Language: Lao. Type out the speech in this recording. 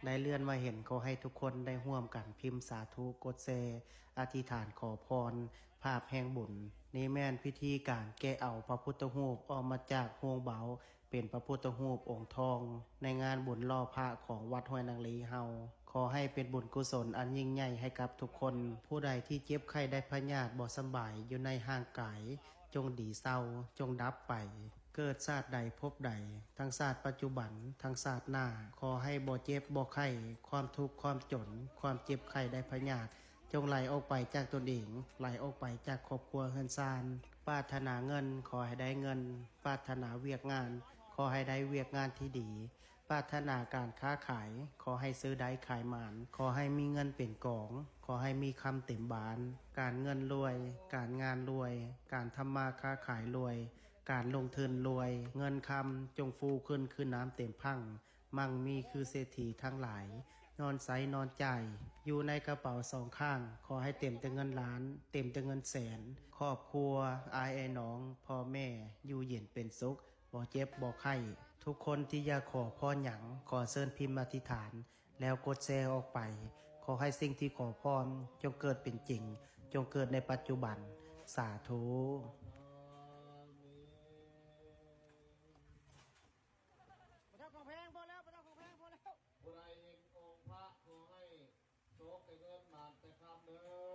ໄດ້ເລື່ອນມາເຫັນ ຂໍໃຫ້ທຸກຄົນໄດ້ຮ່ວມກັນພິມສາທຸ ກົດແຊ ອະທິຖານຂໍພອນ ພາບແຫ່ງບຸນ. ນີ້ແມ່ນພິທີການແກະເອົາພະພຸດທະຮູບອອກມາຈາກໂຮງເບົາ ເປັນພະພຸດທະຮູບອົງທອງ ໃນງານບຸນຫຼໍ່ພະຂອງວັດຫ້ວຍນາງລີເຮົາ. ຂໍໃຫ້ເປັນບຸນກຸສົນອັນຍິ່ງໃຫຍ່ໃຫ້ກັບທຸກຄົນ. ຜູ້ໃດທີ່ເຈັບໄຂ້ໄດ້ພະຍາດບໍ່ສະບາຍຢູ່ໃນຮ່າງກາຍ ຈົ່ງດີເຊົາ ຈົ່ງດັບໄປ. ເກີດຊາດໃດພົບໃດ ທັງຊາດປັດຈຸບັນ ທັງຊາດໜ້າ ຂໍໃຫ້ບໍ່ເຈັບບໍ່ໄຂ້ ຄວາມທຸກຄວາມຈົນ ຄວາມເຈັບໄຂ້ໄດ້ພະຍາດ ຈົ່ງໄຫຼອອກໄປຈາກຕົນເອງ ໄຫຼອອກໄປຈາກຄອບຄົວເຮືອນຊານ. ປາດຖະໜາເງິນ ຂໍໃຫ້ໄດ້ເງິນ ປາດຖະໜາວຽກງານ ຂໍໃຫ້ໄດ້ວຽກງານທີ່ດີ ປາດຖະໜາການຄ້າຂາຍ ຂໍໃຫ້ຊື້ໄດ້ຂາຍໝານ ຂໍໃຫ້ມີເງິນເປັນກອງ ຂໍໃຫ້ມີຄຳເຕັມບານ. ການເງິນລວຍ ການງານລວຍ ການທຳມາຄ້າຂາຍລວຍ ການລົງທຶນລວຍ ເງິນຄຳຈົ່ງຟູຂຶ້ນຄືນ້ຳເຕັມພັງ ມັ່ງມີຄືເສດຖີທັງຫຼາຍ ນອນໃຊ້ນອນຈ່າຍ ຢູ່ໃນກະເປົາສອງຂ້າງ ຂໍໃຫ້ເຕັມແຕ່ເງິນລ້ານ ເຕັມແຕ່ເງິນແສນ. ຄອບຄົວ ອ້າຍແອນ້ອງ ພໍ່ແມ່ ຢູ່ເຢັນເປັນສຸກ ບໍ່ເຈັບບໍ່ໄຂ້. ທຸກຄົນທີ່ຢາກຂໍພອນຫຍັງ ຂໍເຊີນພິມອະທິຖານ ແລ້ວກົດແຊອອກໄປ. ຂໍໃຫ້ສິ່ງທີ່ຂໍພອນ ຈົ່ງເກີດເປັນຈິງ ຈົ່ງເກີດໃນປັດຈຸບັນ. ສາທຸ. ບໍ່ຕ້ອງຂອງແພງ ພໍແລ້ວ ບໍ່ຕ້ອງຂອງແພງ ພໍແລ້ວ. ຜູ້ໃດເຫັນອົງພະ ຂໍໃຫ້ໂຊກແຕ່ເງິນ ໝານແຕ່ຄຳເດີ.